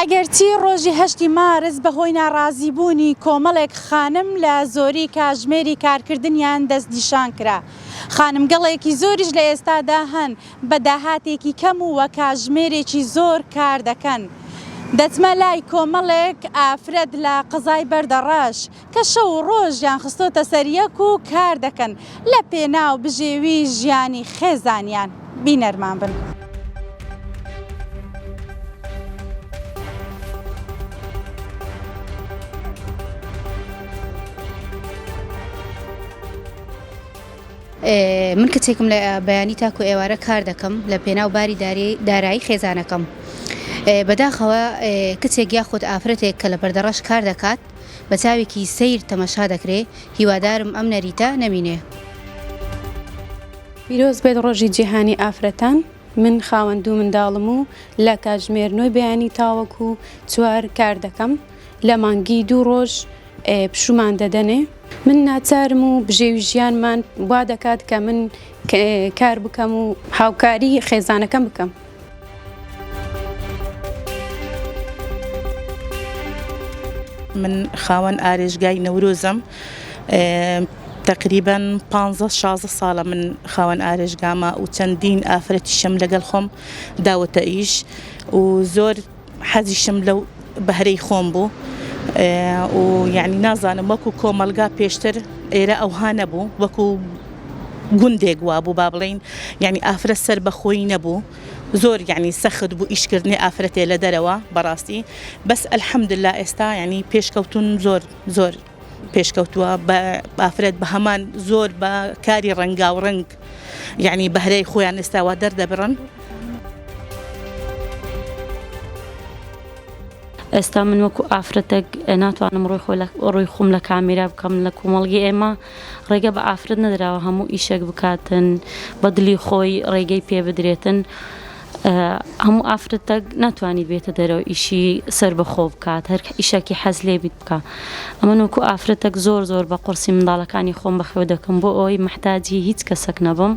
ئەگەرچی ڕۆژی هەشتی مارس بەهۆی ناڕازیبوونی کۆمەڵێک خانم لە زۆری کاژمێری کارکردنیان دەستنیشانکرا، خانمگەڵێکی زۆریش لە ئێستادا هەن بە داهاتێکی کەم و وە کاژمێرێکی زۆر کار دەکەن. دەچمە لای کۆمەڵێک ئافرەت لە قەزای بەردەڕەش کە شەو و ڕۆژیان خستۆتە سەر یەک و کار دەکەن لە پێناو بژێوی ژیانی خێزانیان. بینەرمان بن. من کچێکم لە بەیانی تاکو ئێوارە کار دەکەم لە پێناو باری دارایی خێزانەکەم. بەداخەوە کچێک یاخود ئافرەتێک کە لە پەردەڕەش کار دەکات بە چاوێکی سەیر تەمەشا دەکرێ، هیوادارم ئەم نەریتە نەمینێ. پیرۆز بێت ڕۆژی جیهانی ئافرەتان، من خاوەن دوو منداڵم و لە کاتژمێر نۆی بەیانی تاوەکو چوار کار دەکەم، لە مانگی دوو ڕۆژ پشوومان دەدەنێ، من ناچارم و بژێوی ژیانمان وا دەکات کە من کار بکەم و هاوکاری خێزانەکەم بکەم. من خاوەن ئارێشگای نەورۆزم تەقریبەن پانزە شازدە ساڵە من خاوەن ئارێشگامە و چەندین ئافرەتیشم لەگەڵ خۆم داوەتە ئیش و زۆر حەزیشم لەو بەهرەی خۆم بوو و یعنی نازانم وەکو کۆمەڵگا پێشتر ئێرە ئەوها نەبوو وەکو گوندێک وابوو با بڵین یعنی ئافرەت سەر بەخۆی نەبوو زۆر یعنی سەخت بوو ئیشکردنی ئافرەتێ لە دەرەوە بەڕاستی بەس الحمدلله ئێستا یعنی پێشکەوتون زۆر زۆر پێشکەوتووە بە ئافرەت بە هەمان زۆر بە کاری ڕەنگاو ڕەنگ یعنی بەهرەی خۆیان ئێستا وا دەردەبڕن. ئێستا من وەکو ئافرەتێک ناتوانم ڕووی خۆی ڕووی خۆم لە کامیرا بکەم لە کۆمەڵگەی ئێمە ڕێگە بە ئافرەت نەدراوە هەموو ئیشێک بکاتن بە دلی خۆی ڕێگەی پێ بدرێتن هەموو ئافرەتەک ناتوانیت بێتە دەرەوە ئیشی سەر بەخۆ بکات هەر ئیشەکی حەز لێ بیت بکە ئەمن وەکو ئافرەتەک زۆر زۆر بە قورسی منداڵەکانی خۆم بەخێو دەکەم بۆ ئەوەی محتاجی هیچ کەسەک نەبم.